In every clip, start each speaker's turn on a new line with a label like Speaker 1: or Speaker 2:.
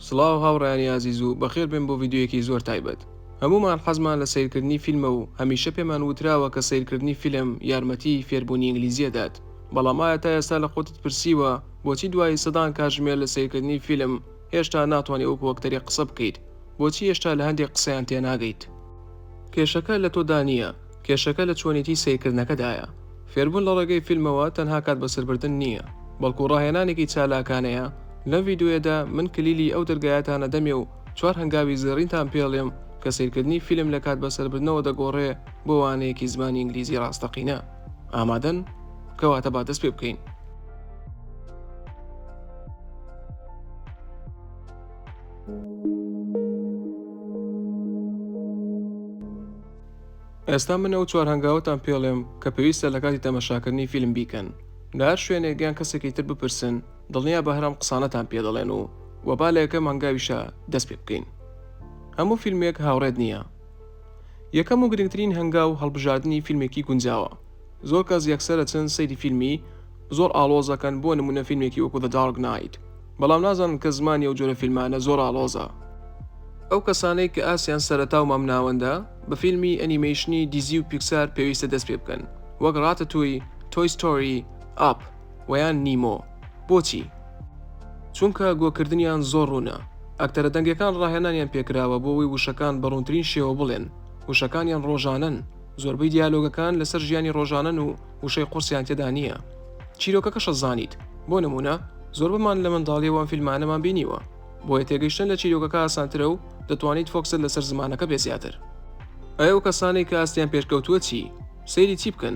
Speaker 1: سڵاو هاوڕێیانی ئازیز و بەخێر بێن بۆ ڤیدیۆیەکی زۆر تایبەت. هەموومان حەزمان لە سەیرکردنی فیلمە و هەمیشە پێمان وتراوە کە سەیرکردنی فیلم یارمەتی فێربوونی ئینگلیزی ئەدات. بەڵام ئایا تا ئێستا لە خۆتت پرسیوە بۆچی دوای سەدان کاتژمێر لە سەیرکردنی فیلم هێشتا ناتوانی وەکو ئەکتەرێک قسە بکەیت؟ بۆچی هێشتا لە هەندێک قسەیان تێناگەیت؟ کێشەکە لە تۆدا نییە، کێشەکە لە چۆنێتی سەیرکردنەکەدایە. فێربوون لە ڕێگەی فیلمەوە تەنها کات بەسەربردن نییە، بەڵکو ڕاهێنانێکی چالاکانەیە، لەم ڤیدیۆیەدا من کلیلی ئەو دەرگایەتان ئەدەمێ و چوار هەنگاوی زێڕینتان پێڵێم کە سەیرکردنی فیلم لە کات بەسەربردنەوە دەگۆڕێ بۆ وانەیەکی زمانی ئینگلیزی ڕاستەقینە. ئامادەن؟ کەواتە با دەست پێ بکەین. ئێستا من ئەو چوار هەنگاوەتان پێڵێم کە پێویستە لە کاتی تەمەشاکردنی فیلم بیکەن. لە هەر شوێنێک یان کەسێکی تر بپرسن دڵنیا بە هەر ئەم قسانەتان پێ دەڵێن و وە با لە یەکەم هەنگاویشا دەست پێ بکەین. هەموو فیلمێک هاوڕێت نییە. یەکەم و گرنگترین هەنگاو هەڵبژاردنی فیلمێکی گونجاوە. زۆر کەس یەکسەر ئەچن سەیری فیلمی زۆر ئاڵۆز ئەکەن بۆ نمونە فیلمێکی وەکو The Dark Knight بەڵام نازانن کە زمانی ئەو جۆرە فیلمانە زۆر ئاڵۆزە. ئەو کەسانەی کە ئاستیان سەرەتا و مامناوەندە بە فیلمی ئەنیمەیشنی دیزی و پیکسار پێویستە دەست پێ بکەن وەک ڕاتەتوی، Toy Story، Up وە یان نیمۆ. بۆچی؟ چونکە گۆکردنیان زۆر ڕوونە. ئەکتەرە دەنگیەکان ڕاهێنانیان پێکراوە بۆ ئەوەی وشەکان بە ڕوونترین شێوە بڵێن. وشەکانیان ڕۆژانەن. زۆربەی دیالۆگەکان لەسەر ژیانی ڕۆژانەن و وشەی قورسیان تێدا نییە. چیرۆکەکەشە زانیت. بۆ نموونە زۆربەمان لە منداڵیەوە ئەم فیلمانەمان بینیوە. بۆیە تێگەیشتن لە چیرۆکەکە ئاسانترە و دەتوانیت focus ت لەسەر زمانەکە بێ زیاتر. ئەی ئەو کەسانەی کە ئاستیان پێشکەوتووە چی؟ سەیری چی بکەن؟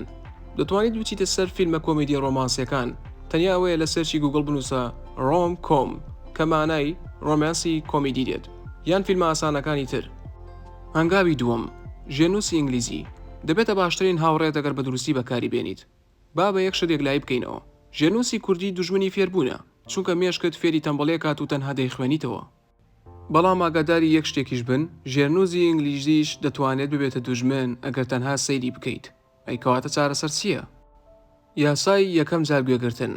Speaker 1: دەتوانیت بچیتە سەر فیلمە کۆمیدیە ڕۆمانسیەکان، تەنیا ئەوەیە لە search ی گوگڵ بنووسە Rom Com کە مانای ڕۆمانسی کۆمیدی دێت، یان فیلمە ئاسانەکانی تر. هەنگاوی دووەم، ژێرنووسی ئینگلیزی دەبێتە باشترین هاوڕێت ئەگەر بە دروستی بەکاری بێنیت. با بە یەک شت یەکلایی بکەینەوە، ژێرنووسی کوردی دوژمنی فێربوونە، چونکە مێشکت فێری تەمبەڵی ئەکات و تەنها دەیخوێنیتەوە. بەڵام ئاگاداری یەک شتێکیش بن، ژێرنووسی ئینگلیزیش دەتوانێت ببێتە دوژمن ئەگەر تەنها سەیری بکەیت. ئەی کەواتە چارەسەر چییە؟ یاسای یەکەم جار گوێگرتن،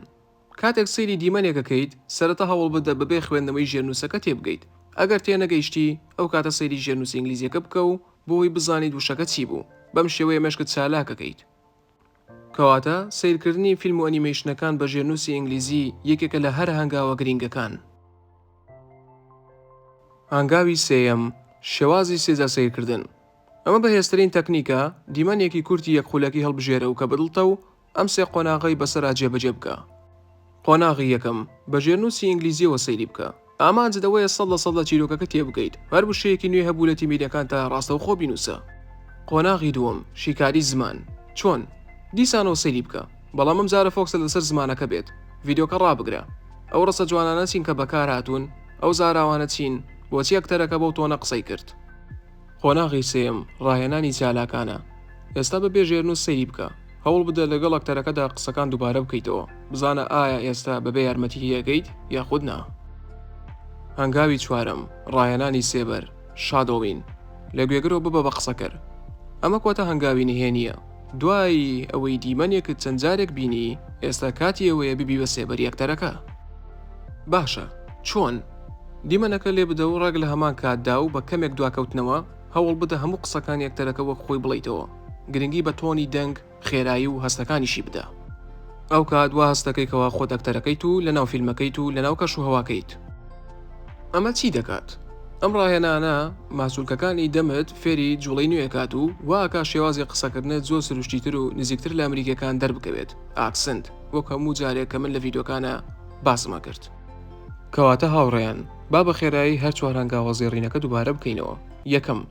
Speaker 1: کاتێک سەیری دیمەنێک ئەکەیت، سەرەتا هەوڵبدە بەبێ خوێندنەوەی ژێرنووسەکە تێبگەیت. ئەگەر تێنەگەیشتی، ئەو کاتە سەیری ژێرنووسە ئینگلیزییەکە بکە و بۆ ئەوەی بزانیت وشەکە چی بوو. بەم شێوەیە مێشکت چالاک ئەکەیت. کەواتە سەیرکردنی فیلم و ئەنیمەیشنەکان بە ژێرنووسی ئینگلیزی یەکێکە لە هەرە هەنگاوە گرینگەکان. هەنگاوی سێیەم، شێوازی سێجا سەیرکردن. ئەمە بەهێزترین تەکنیکە، دیمەنێکی کورتی یەک خولەکی هەڵبژێرە و کە بەدڵتە و ئەم سێ قۆناغەی بەسەرا جێبەجێ بکە. قۆناغی یەکەم، بە ژێرنووسی ئینگلیزییەوە سەیری بکە. ئامانجت ئەوەیە 100% لە چیرۆکەکە تێبگەیت، هەر وشەیەکی نوێ هەبوو لە تێبینیەکانتا ڕاستەوخۆ بینووسە. قۆناغی دووەم، شیکاری زمان. چۆن؟ دیسانەوە سەیری بکە، بەڵام ئەمجارە focus ت لەسەر زمانەکە بێت. ڤیدیۆکە ڕابگرە. ئەو ڕستە جوانانە چین کە بەکارهاتوون؟ ئەو زاراوانە چین؟ بۆچی ئەکتەرەکە بەو tone ە قسەی کرد؟ قۆناغی سێیەم، ڕاهێنانی چالاکانە. ئێستا بەبێ ژێرنووس سەیری بکە. هەوڵبدە لەگەڵ ئەکتەرەکەدا قسەکان دووبارە بکەیتەوە. بزانە ئایا ئێستا بەبێ یارمەتی تێدەگەیت یاخود نا. هەنگاوی چوارەم، ڕاهێنانی سێبەر، Shadowing. لە گوێگرەوە ببە بە قسەکەر. ئەمە کۆتا هەنگاوی نهێنییە. دوای ئەوەی دیمەنێکت چەند جارێک بینی، ئێستا کاتی ئەوەیە ببی بە سێبەری ئەکتەرەکە. باشە، چۆن؟ دیمەنەکە لێبدە و ڕێک لە هەمان کاتدا و بە کەمێک دواکەوتنەوە، هەوڵ بدە هەموو قسەکانی ئەکتەرەکە وەک خۆی بڵێیتەوە. گرنگی بە tone ی دەنگ، خێرایی و هەستەکانیشی بدە. ئەوکات وا هەست دەکەی کەوا خۆت ئەکتەرەکەیت و لەناو فیلمەکەیت و لەناو کەشوهەواکەیت. ئەمە چی دەکات؟ ئەم ڕاهێنانە ماسولکەکانی دەمت فێری جوڵەی نوێ ئەکات و وا ئەکا شێوازی قسەکردنت زۆر سروشتیتر و نزیکتر لە ئەمریکیەکان دەربکەوێت، accent، وەک هەموو جارێک کە من لە ڤیدیۆکانا باسم ئەکرد. کەواتە هاوڕێیان با بە خێرایی هەر چوار هەنگاوە زێڕینەکە دووبارە بکەینەوە، یەکەم،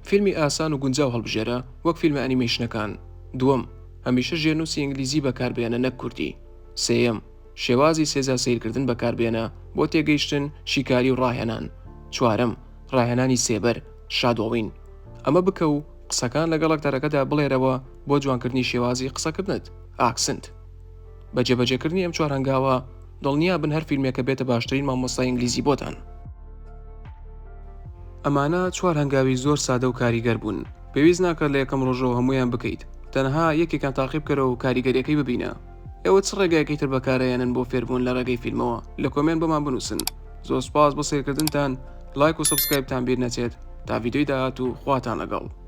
Speaker 1: فیلمی ئاسان و گونجاو هەڵبژێرە وەک فیلمە ئەنیمەیشنەکان، دووەم، هەمیشە ژێرنووسی ئینگلیزی بەکاربێنە نەک کوردی، سێیەم، شێوازی سێجار سەیرکردن بەکاربێنە بۆ تێگەیشتن، شیکاری و ڕاهێنان، چوارەم، ڕاهێنانی سێبەر، Shadowing. ئەمە بکە و قسەکان لەگەڵ ئەکتەرەکەدا بڵێرەوە بۆ جوانکردنی شێوازی قسەکردنت، accent. بە جێبەجێکردنی ئەم چوار هەنگاوە، دڵنیابن هەر فیلمێکە بێتە باشترین مامۆستای ئینگلیزی بۆتان. ئەمانە چوار هەنگاوی زۆر سادە و کاریگەر بوون. پێویست ناکات لە یەکەم ڕۆژەوە هەموویان بکەیت، تەنها یەکێکیان تاقی بکەرەوە و کاریگەرییەکەی ببینە. ئێوە چ ڕێگایەکی تر بەکارئەیەنن بۆ فێربوون لە ڕێگەی فیلمەوە؟ لە comment بۆمان بنووسن. زۆر سوپاس بۆ سەیرکردنتان لایک و subscribe تان بیر نەچێت تا ڤیدیۆی داهاتوو خواتان لەگەڵ.